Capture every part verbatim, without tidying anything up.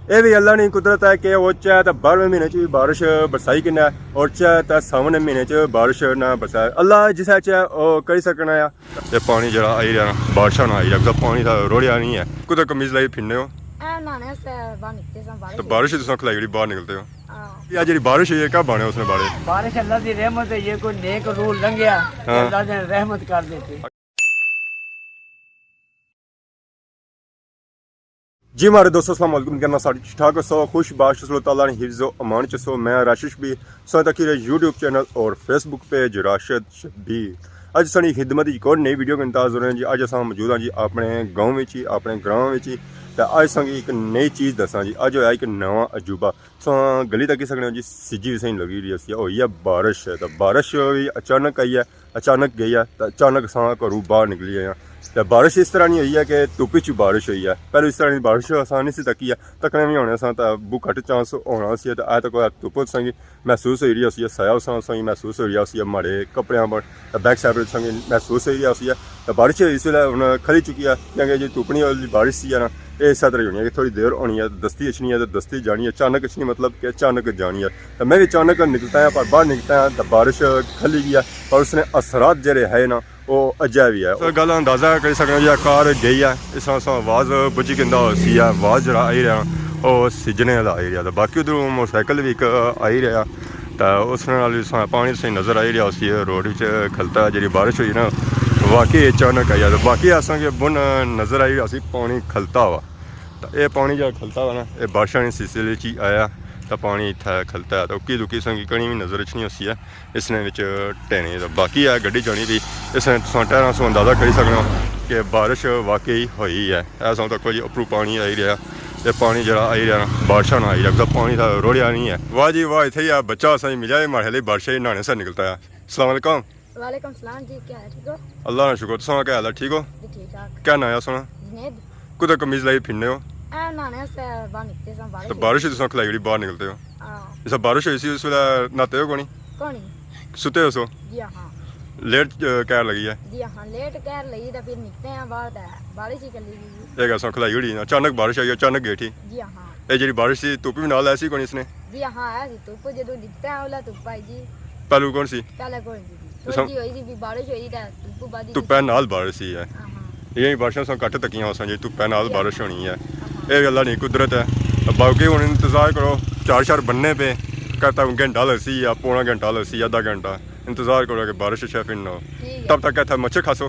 اے وی اللہ نی قدرت ہے کہ او چاہے تاں بارہویں مہینے چ وی بارش برسائی کنے، اور چاہے تاں ساون مہینے چ بارش نہ برسائے۔ اللہ جسے چاہے او کری سکنا آ۔ تے پانی جیڑا آئی رہیا نا، بارشاں نا آئی رہیا، پانی دا روڑیا نہیں ہے۔ کدھر قمیض لائی پھرنے ہو؟ اے نہانے سے باہر نکلتے سن، بارش تے ہوئی۔ بارش ہی تساں کھلائی جیڑی باہر نکلتے ہو۔ ہاں۔ یا جیڑی بارش ہوئی ہے، کیا بانے اس نے بارے؟ بارش اللہ دی رحمت ہے، یہ کوئی نیک روح لنگھیا، ہاں۔ اللہ نے رحمت کر دیتی۔ جی مہاڑے دوستو، السلام علیکم، کہنا سارے ٹھیک ٹھاک ہو سو، خوش باش ہو سو، اللہ نے حفظ و امان چ سو۔ میں راشد شبیر، سو تکی رہے یوٹیوب چینل اور فیس بک پیج راشد شبیر۔ اج ساڑی خدمت وچ ایک اور نئی ویڈیو کے انتظار ہو رہے ہیں جی۔ اج اساں موجود ہاں جی اپنے گاؤں وچ ہی، اپنے گراں وچ ہی۔ تے اج ساں کی ایک نئی چیز دساں جی، اج ہویا ایک نواں عجوبہ۔ تساں گلی تکی سکنے ہو جی، سجی وی سائیں لگی رہی ہوسی، ہوئی ہے بارش، تے بارش وی اچانک آئی ہے، اچانک گئی ہے، تے اچانک اساں گھروں باہر نکلی آئے ہاں۔ تے بارش اس طرح نہیں ہوئی ہے کہ دھپ وچ بارش ہوئی ہے، پہلے اس طرح نی بارش اساں نہیں سی تکی ہے، تکنے وی ہونے ساں تے بہت گھٹ چانس ہونا سی، تے اے تک دھپ اساں کی محسوس ہوئی رہی ہوسی، سایہ اساں، اساں کی محسوس ہوئی رہیا ہوسی، ماڑے کپڑیاں پر، تے بیک سائیڈ پر اساں کی محسوس ہوئی رہیا ہوسی۔ تے بارش اس ویلے ہن کھلی چکی ہے، کیونکہ جی دھپ نی والی بارش سی ہے نا، اے اس طرح ہی ہونی ہے کہ تھوڑی دیر ہونی ہے، دستی اچھنی ہے تے دستی جانی ہے، اچانک اچھنی مطلب کہ اچانک جانی ہے۔ تے میں وی اچانک نکلتا ہاں، پر باہر نکلتا ہاں تے بارش کھلی گئی ہے، پر اس نے اثرات جیڑے ہے نا، او اجے وی ہے۔ اس گل نا اندازہ کری سکنے جی، کار گئی ہے، اس طرح آواز بجی کندا ہوسی ہے، آواز جیڑا آئی رہیا، او سجنے والا آئی رہیا، تے باقی ادھروں موٹر سائیکل وی ایک آئی رہیا۔ تے اس نال وی سا-، پانی تساں نظر آئی رہیا ہوسی، روڈ وچ کھلتا ہے، جیڑی بارش ہوئی نا، واقعی اچانک آئی ہے۔ تے باقی اساں کی بن نظر آئی رہیا ہوسی پانی کھلتا ہوا۔ تے اے پانی جیڑا کھلتا ہوا نا، اے بارشاں نے سلسلے چ ہی آیا، تے پانی اتھے کھلتا ہے۔ تے اکی دکی اساں کی کہیں وی نظر اچھنی ہوسی ہے، اس نے وچ ٹہنے۔ تے باقی اے گڈی جانی پئی، اس نے تساں ٹائراں سوں اندازہ کری سکنے ہو کہ بارش واقعی ہوئی ہے۔ اے ساں تک جی اپروں پانی آئی رہیا، تے پانی جیڑا آئی رہیا نا، بارشاں نا آئی رہیا، پانی دا روڑیا نہیں ہے۔ واہ جی واہ، اتھے ہی آ بچہ اساں کی ملیا ہے، ماڑے ہلے بارشاں ہی نہانے سے نکلتا ہے۔ السلام علیکم۔ وعلیکم السلام جی، کیا حال ہے؟ ٹھیک ہو؟ اللہ نا شکر، تساں کیا حال ہے؟ ٹھیک ہو؟ جی ٹھیک ٹھاک۔ کیا ناں ہے سونا؟ جنید۔ کدھر قمیض لائی پھرنے ہو؟ اے نہانے سے باہر نکلتے سن، بارش تے ہوئی۔ بارش وچ تساں کھلائی جیڑی باہر نکلتے ہو؟ ہاں۔ جسا بارش ہوئی سی، اس ویلے نہاتے ہو کونی؟ کونی۔ ستے ہو سو؟ جی ہاں۔ لیٹ، اے، کہر لگی ہے؟ جی ہاں، لیٹ کہر لگی تے پھر نکلتے ہیں باہر تے بارش ہی چلی گئی۔ اے گل سن کھلائی ہوئی نا، اچانک بارش آئی، اچانک گئی ٹھی۔ جی ہاں۔ اے جیڑی بارش سی، دھپ وی نال ایسی کونی اس نے؟ جی ہاں، ایسی دھپ جدوں نکلتے ہیں، اولا دھپ آئی جی۔ پہلو کون سی؟ پہلے کون سی؟ تھوڑی جی ہوئی سی، پھر بارش ہوئی تے دھپ بعد ہی دھپے نال بارش سی ہے۔ ہاں، ہاں۔ یہ بارشاں ساں گھٹ تکیاں ہوساں جی، دھپے نال بارش ہونی ہے۔ ہاں، ہاں۔ اے اللہ نی قدرت ہے۔ باقی ہن انتظار کرو، چار شار بننے پے، کد تک گھنٹہ لگسی یا پونا گھنٹہ لگسی، آدھا گھنٹہ انتظار کرو کہ بارش شے پھر نہ ہو۔ ٹھیک ہے۔ تب تک اتھا مچھر کھاسو۔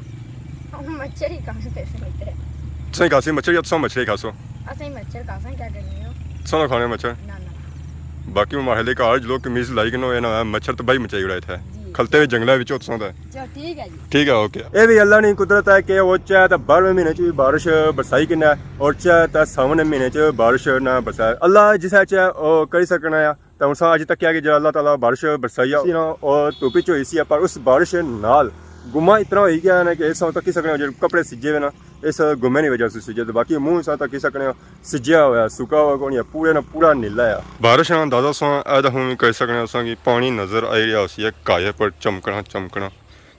مچھر ہی کھاسو تے سمجھتے۔ تساں کھاسی مچھر یا تساں مچھر ہی کھاسو؟ اساں مچھر کھاساں، کیا کرنے ہو؟ تساں نہ کھانے مچھر؟ نہ، نہ۔ باقی ماڑے گھر لوگ قمیض لائی کنے ہوئے نا، مچھر تباہی مچائی اڑائے تھے۔ جی۔ کھلتے ہوئے جنگلے وچ تساں تے۔ چلو ٹھیک ہے جی۔ ٹھیک ہے، اوکے۔ اے وی اللہ نی قدرت ہے کہ او چاہے تے بارہویں مہینے چ وی بارش برسائی کنے، اور چاہے تے ساون مہینے چ بارش نہ برسائے۔ اللہ جسے چاہے او کری سکنا ہے۔ تے ہن ساں اج تکیا کہ جیڑا اللہ تعالیٰ بارش برسائی آ، اسی نا او دھپ وچ ہوئی سی، پر اس بارش نال گما اتنا ہوئی گیا نا کہ ساں تکی سکنے ہو جیڑے کپڑے سجے ہوئے نا، اس گمے نی وجہ سے سجے۔ تے باقی منہ ساں تکی سکنے ہو سجیا ہویا، سکا ہوا کونی ہے، پورے نا پورا نیلا ہے۔ بارش نا اندازہ ساں اے دکھوں وی کری سکنے ہو، ساں کی پانی نظر آئی رہیا ہوسی ہے کائے پر چمکنا چمکنا۔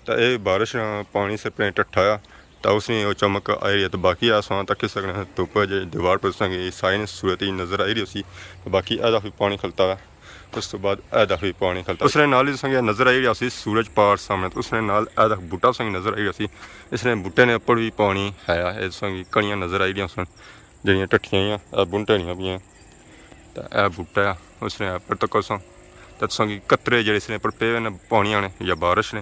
تے اے بارش نا پانی سے پنے ٹٹھا آیا۔ تے اس نی او چمک آئی رہی ہے۔ تے باقی اساں تکی سکنے آں دھپ جے دیوار پر تساں کی سائن صورت ہی نظر آئی رہی ہوسی۔ تے باقی اے دفعہ پانی کھلتا ہے۔ اس تو بعد اے دفعہ پانی کھلتا ہے۔ اس نے نال ہی تساں کی نظر آئی رہی ہوسی سورج پار سامنے۔ تے اس نے نال اے دفعہ بوٹا تساں کی نظر آئی رہی ہوسی۔ اس نے بوٹے نے اوپر بھی پانی ہے۔ اے تساں کی کڑیاں نظر آئی رہی ہوسن۔ جیڑیاں ٹٹھیاں ہیاں، اے بن ٹہنیاں پیاں۔ تے اے بوٹا ہے، اس نے اوپر تکو ساں۔ تے تساں کی قطرے جیڑے اس نے اوپر پے ہوئے نے، پانی آنے یا بارش نے،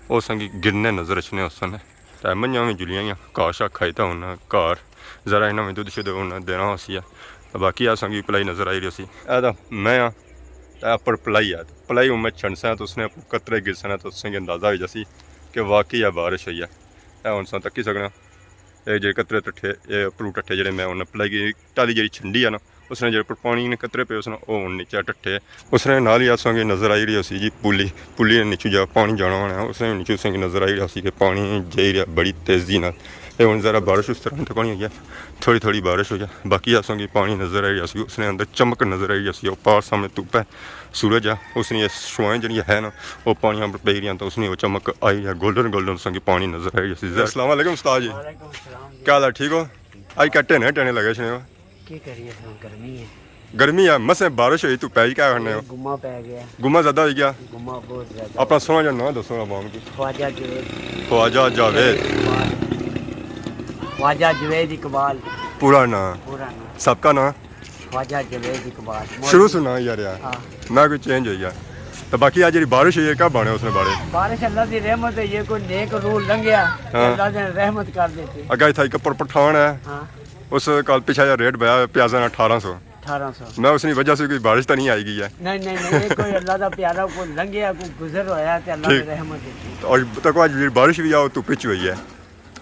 او تساں کی گرنے نظر اچھنے ہوسن۔ تے منجھاں وی جلیاں ہوئیاں، گھاہ شاہ کھائی تے ہن گھر ذرا انہاں وی دودھ شدھ ہن دینا ہوسی ہے۔ تے باقی اساں کی پلائی نظر آئی رہی ہوسی۔ اے تاں میں آں، تے اپر پلائی ہے۔ پلائی ہن میں چھنڈساں تے اس نے قطرے گرسن تے تساں کی اندازہ ہوئی جاسی کہ واقعی اے بارش ہوئی ہے۔ اے ہن تساں تکی سکنے ہو۔ اے جیڑے قطرے ٹٹھے، اے اپروں ٹٹھے جیڑے میں ہن پلائی کی ٹالی جیڑی چھنڈی ہے نا، اس نے جیڑے پر پانی نے قطرے پے اس نے او ہن نیچے ٹٹھے۔ اس نے نال ہی اساں کی نظر آئی رہی ہوسی جی پلی، پلی نے نیچوں جا پانی جانا ہونا ہے، اس نے نیچوں اساں کی نظر آئی رہی ہوسی کہ پانی جائی رہیا بڑی تیزی نال۔ اے ہن ذرا بارش اس طرح تے کونی ہوئی ہے، تھوڑی تھوڑی بارش ہوئی ہے، باقی اساں کی پانی نظر آئی رہیا سی، اس نے اندر چمک نظر آئی رہیا سی، او پار سامنے دھپ ہے، سورج ہے، اس نے شعاعیں جیڑی ہے نا، او پانیاں پر پئی رہیاں تے اس نے او چمک آئی ہے، گولڈن گولڈن اساں کی پانی نظر آئی رہیا سی۔ السلام علیکم استاد جی۔ وعلیکم السلام جی۔ کیا حال ہے، ٹھیک ہو؟ اج کٹے نے ٹہنے لگے چھنے ہو؟ کی کریے، ہن گرمی ہے۔ گرمی ہے، مسے بارش ہوئی، تو پہ کیا کرنے ہو؟ گما پہ گیا۔ گما زیادہ ہوئی گیا؟ گما بہت زیادہ۔ اپنا سوہنا جا ناں دسو عوام کی۔ خواجہ جاوید۔ خواجہ جاوید۔ خواجہ جاوید اقبال۔ پورا ناں؟ پورا ناں۔ سابقہ ناں؟ خواجہ جاوید اقبال۔ شروع سے ناں یار یار۔ ہاں۔ نہ کوئی چینج ہوئی گیا۔ تو باقی آج جی بارش ہوئی ہے، کیا بانے اس نے بارے؟ بارش اللہ دی رحمت ہے، یہ کوئی نیک روح لنگھیا، ہاں۔ اللہ نے رحمت کر دیتی۔ اگا اتھا ایک پر پٹھان ہے۔ ہاں۔ اس کال پچھا جا ریٹ بیا پیازاں نا اٹھارہ سو۔ اٹھارہ سو۔ میں اس نی وجہ سے کوئی بارش تو نہیں آئی گئی ہے۔ نہیں، نہیں، نہیں، یہ کوئی اللہ دا پیارا کوئی لنگھیا، کوئی گزر ہویا تے اللہ نے رحمت دیتی۔ اور تک آج بارش بھی آؤ، تو پچ ہوئی ہے۔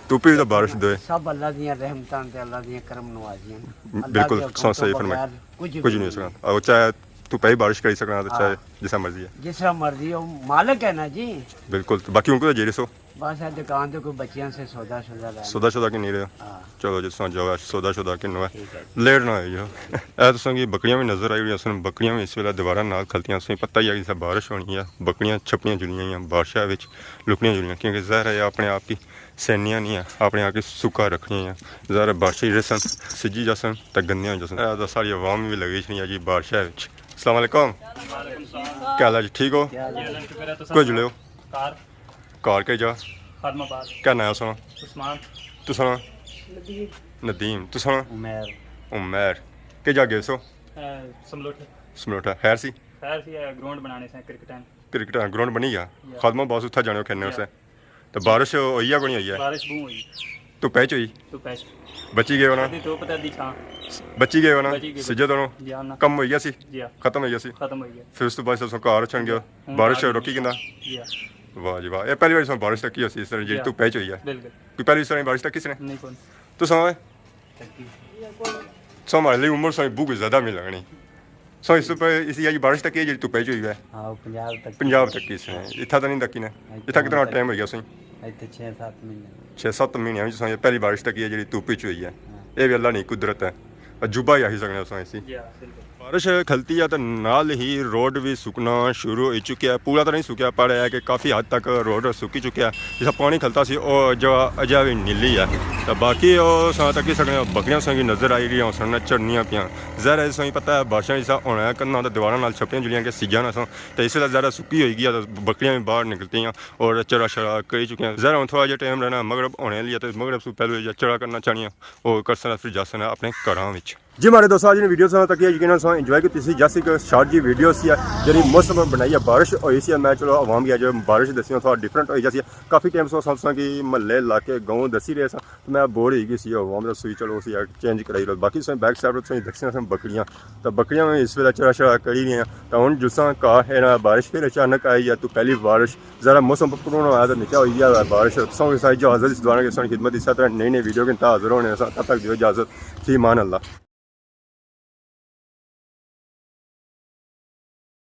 تو پچ تو بارش دے۔ سب اللہ دیاں رحمتاں تے اللہ دیاں کرم نوازیاں۔ اللہ بالکل، دے حکم سو تو صحیح فرمایا۔ بغیر کچھ بھی کچھ نہیں ہو سکتا۔ اور چاہے تو پہ بارش کری سکنا، تو چاہے ہاں۔ جیسا مرضی ہے۔ جس طرح مرضی ہو، مالک ہے نا جی۔ بالکل، تو باقی ان کو تو جیڑے سو۔ بس اے دکان تے کوئی بچیاں سے سودا شودا لینا۔ سودا شودا کی نہیں رہے؟ ہاں۔ چلو جی، سو جاؤ، سودا شودا کی نو ہے۔ ٹھیک ہے۔ لیٹ نہ ہوئی جاؤ۔ اے تساں کی بکریاں بھی نظر آئی ہوئی سن، بکریاں بھی اس ویلے دیواراں نال کھلتیاں، تساں پتہ ہی ہے کہ بارش ہونی ہے، بکریاں چھپیاں جلیاں، بارشاں وچ لکیاں جلیاں، کیونکہ ظاہر ہے اپنے آپ کی سینیاں نہیں ہے، اپنے آپ کی سکا رکھنی ہے۔ ظاہر ہے بارشیں رسن، سجی جاسن تے گندیاں ہو جاسن۔ اے تاں ساری عوام بھی لگی چھڑی ہے جی بارشاں وچ۔ السلام علیکم۔ کیا حال ہے جی؟ ٹھیک ہو؟ کیا حال ہے؟ کوئی جلے ہو؟ کار۔ کار کے جا؟ خادم آباد۔ کیا ناں ہے سنا؟ عثمان۔ تو سنا؟ ندیم۔ ندیم۔ تو سنا؟ عمیر۔ عمیر۔ کے جا گئے سو؟ اے، سملوٹھے۔ سملوٹھا۔ خیر سی؟ خیر سی، اے گراؤنڈ بنانے سے کرکٹ۔ کرکٹ گراؤنڈ بنی گیا؟ یا۔ خادم آباد اتھا جانے ہو کھیلنے یا۔ واسطے؟ تو بارش ہوئی یا کوئی نہیں ہوئی ہے؟ بارش بہوں ہوئی۔ تو پیچ ہوئی؟ تو پیچ۔ بچی گئے ہونا؟ ادھی دھوپ تے ادھی چھاں۔ بچی گئے ہونا؟ بچی گئے۔ سجے دونوں؟ جی ہاں۔ کم ہوئی گیا سی؟ جی ہاں۔ ختم ہوئی گیا سی؟ ختم ہوئی گیا۔ پھر اس تو بعد سو کار اچھن گیا؟ ہوں، بارش کار روکی گندا؟ جی ہاں۔ واہ جی واہ، یہ پہلی بار سو بارش تکی ہوئی سی اس طرح جی جی ہاں۔ تو پیچ ہوئی ہے؟ بالکل۔ کوئی پہلی اس طرح بارش تکی اس نے؟ نہیں، کون؟ تو سو ہے؟ تکی۔ سو ہمارے لیے عمر سو بہت زیادہ مل لگنی۔ سو اس پر اسی آج بارش تک ہے جی تو پیچ ہوئی ہے؟ ہاں، وہ پنجاب تک۔ پنجاب تک اس نے۔ اتھا تو نہیں تکی نے۔ اتھا اتھا کتنا تک۔ ٹائم ہو گیا سی؟ اتھے چھ ست مہینے۔ چھ ست مہینے ہم سو پہلی بارش تکی ہے جی تو پیچ ہوئی ہے۔ ہاں۔ یہ بھی اللہ نے قدرت ہے۔ عجوبہ ہی آہی سکنے سو اسی۔ جی ہاں، بالکل۔ بارش کھلتی ہے تو نال ہی روڈ بھی سکنا شروع ہو چکیا ہے۔ پورا تو نہیں سکیا، پر ہے کہ کافی حد تک روڈ سکی چکیا ہے۔ جسا پانی کھلتا سی، او جو اجا بھی نیلی ہے۔ تو باقی او ساں تکی سکنے بکریاں ساں کی نظر آئی رہی سن چرنیاں پیاں۔ ظاہر ہے، ساں پتہ ہے، بارشاں جسا ہونا ہے، کناں تے دیواراں نال چھپیاں جلیاں کہ سجاں نہ ساں۔ تے اس ویلے ظاہر ہے سکی ہوئی گیا، تے بکریاں بھی باہر نکلتیاں اور چرا شرا کری چکیاں۔ ظاہر ہے، ہن تھوڑا جہا ٹائم رہنا، مغرب ہونے والی ہے، تے مغرب سوں پہلے جا چرا کرنا چاہنیاں، او کرسن پھر جاسن اپنے گھراں وچ۔ جی ہمارے دوستو، آج نی ویڈیو ساں تک یہ یقیناً ساں انجوائے کیتی سی، جیسی کہ شارٹ جی ویڈیو سی ہے، جڑی موسم بنائی ہے، بارش ہوئی سی، میں چلو عوام کی اج بارش دسی، تھوڑا ڈفرنٹ ہوئی جاسی۔ کافی ٹائم سو سب ساں کی محلے، علاقے، گاؤں دسی رہے ساں، تو میں بور ہوئی گئی سی، عوام دا سوئی چلو سی چینج کرائی لو۔ باقی ساں بیک سائیڈ پر ساں دسی ساں بکریاں، تو بکریاں میں اس ویلے چرا شرا کری رہی ہیں۔ تو ہن جساں کا ہے نا، بارش پھر اچانک آئی ہے، تو پہلی بارش ذرا موسم پر پرونا آیا تو نکا ہوئی گیا بارش۔ ساں کی ساری اجازت، اس دوران کی ساں خدمت اس طرح نئی نئی ویڈیو کے تا حاضر ہونے ساں، تب تک دیو اجازت، فی امان اللہ۔